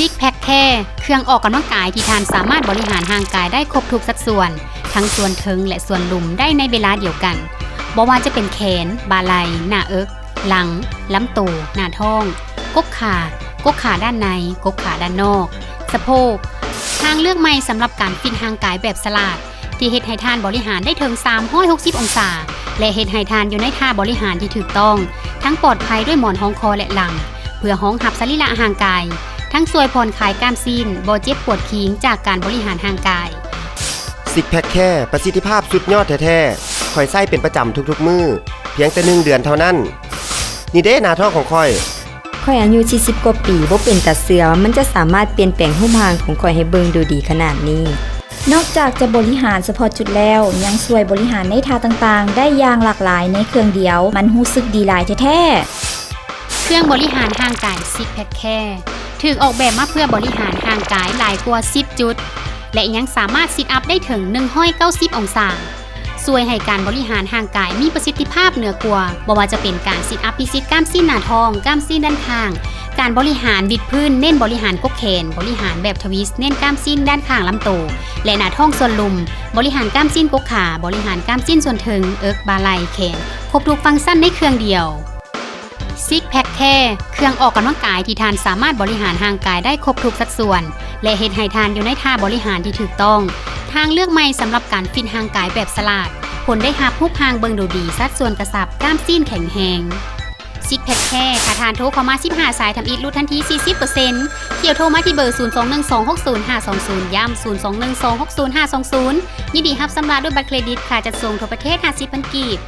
Six Pack Care ເຄື່ອງອອກກຳລັງກາຍທີ່ທ່ານສາມາດບໍລິຫານຮ່າງກາຍໄດ້ຄົບທຸກສັດສ່ວນ, ທັງສ່ວນເທິງ ແລະ ສ່ວນລຸ່ມໄດ້ໃນເວລາດຽວກັນ, ບໍ່ວ່າຈະເປັນແຂນ, ບ່າໄຫຼ່, ໜ້າເອິກ, ຫຼັງ, ລຳໂຕ, ໜ້າທ້ອງ, ກົກຂາ, ກົກຂາດ້ານໃນ, ກົກຂາດ້ານນອກ, ສະໂພກ. ທາງເລືອກໃໝ່ສຳລັບການຟິດຮ່າງກາຍແບບສະຫຼາດ ທີ່ເຮັດໃຫ້ທ່ານບໍລິຫານໄດ້ເຖິງສາມຮ້ອຍຫົກສິບອົງສາ ແລະ ເຮັດໃຫ້ທ່ານຢູ່ໃນທ່າບໍລິຫານທີ່ຖືກຕ້ອງ, ທັງປອດໄພດ້ວຍໝອນຮອງຄໍ ແລະ ຫຼັງ, ເພື່ອຮອງຮັບສະລີລະຮ່າງກາຍ, ທັງຊ່ວຍຜ່ອນຄາຍກ້າມຊີ້ນ, ບໍ່ເຈັບປວດຄີງຈາກການບໍລິຫານຮ່າງກາຍ. Six Pack Care ປະສິດທິພາບສຸດຍອດແທ້ໆ. ຂ້ອຍໃຊ້ເປັນປະຈຳທຸກໆມື້, ພຽງແຕ່ໜຶ່ງເດືອນເທົ່ານັ້ນ. ນີ້ເດ້ໜ້າທ້ອງຂອງຂ້ອຍ. ຂ້ອຍອາຍຸສີ່ສິບກວ່າປີ, ບໍ່ເປັນຕາເຊື່ອວ່າມັນຈະສາມາດປ່ຽນແປງຮູບຮ່າງຂອງຂ້ອຍໃຫ້ເບິ່ງດູດີຂະໜາດນີ້. ນອກຈາກຈະບໍລິຫານສະເພາະຈຸດແລ້ວ, ຍັງຊ່ວຍບໍລິຫານໃນທ່າຕ່າງໆໄດ້ຢ່າງຫຼາກຫຼາຍໃນເຄື່ອງດຽວ, ມັນຮູ້ສຶກດີຫຼາຍແທ້ໆ. ເຄື່ອງບໍລິຫານຮ່າງກາຍ Six Pack Care ຖືກອອກແບບມາເພື່ອບໍລິຫານຮ່າງກາຍຫຼາຍກວ່າສິບຈຸດ ແລະ ຍັງສາມາດຊິດອັບໄດ້ເຖິງໜຶ່ງຮ້ອຍເກົ້າສິບອົງສາ, ຊ່ວຍໃຫ້ການບໍລິຫານຮ່າງກາຍມີປະສິດທິພາບເໜືອກວ່າ, ບໍ່ວ່າຈະເປັນການຊິດອັບພິຊິດກ້າມຊີ້ນໜ້າທ້ອງ, ກ້າມຊີ້ນດ້ານຂ້າງ, ການບໍລິຫານວິດພື້ນ ເນັ້ນບໍລິຫານກົກແຂນ, ບໍລິຫານແບບທະວິສ ເນັ້ນກ້າມຊີ້ນດ້ານຂ້າງລຳໂຕ ແລະ ໜ້າທ້ອງສ່ວນລຸ່ມ, ບໍລິຫານກ້າມຊີ້ນກົກຂາ, ບໍລິຫານກ້າມຊີ້ນສ່ວນເທິງ, ເອິກ, ບ່າໄຫຼ່, ແຂນ, ຄົບທຸກຟັງຊັນໃນເຄື່ອງດຽວ. Six Pack Care ເຄື່ອງອອກກຳລັງກາຍທີ່ທ່ານສາມາດບໍລິຫານຮ່າງກາຍໄດ້ຄົບທຸກສັດສ່ວນ ແລະ ເຮັດໃຫ້ທ່ານຢູ່ໃນທ່າບໍລິຫານທີ່ຖືກຕ້ອງ. ທາງເລືອກໃໝ່ສຳລັບການຟິດຮ່າງກາຍແບບສະຫຼາດ, ຜົນໄດ້ຮັບຮູບຮ່າງເບິ່ງດູດີ, ສັດສ່ວນກະຊັບ, ກ້າມຊີ້ນແຂງແຮງ. Six Pack Care ຖ້າທ່ານໂທເຂົ້າມາສິບຫ້າສາຍທຳອິດ ຫຼຸດທັນທີສີ່ສິບເປີເຊັນ. ທ່ຽວໂທມາທີ່ເບີ ສູນສອງໜຶ່ງສອງຫົກສູນຫ້າສອງສູນ ຢ້ຳ ສູນສອງໜຶ່ງສອງຫົກສູນຫ້າສອງສູນ. ຍິນດີຮັບຊຳລະດ້ວຍບັດເຄຣດິດ, ຄ່າຈັດສົ່ງທົ່ວປະເທດ ຫ້າສິບພັນກີບ.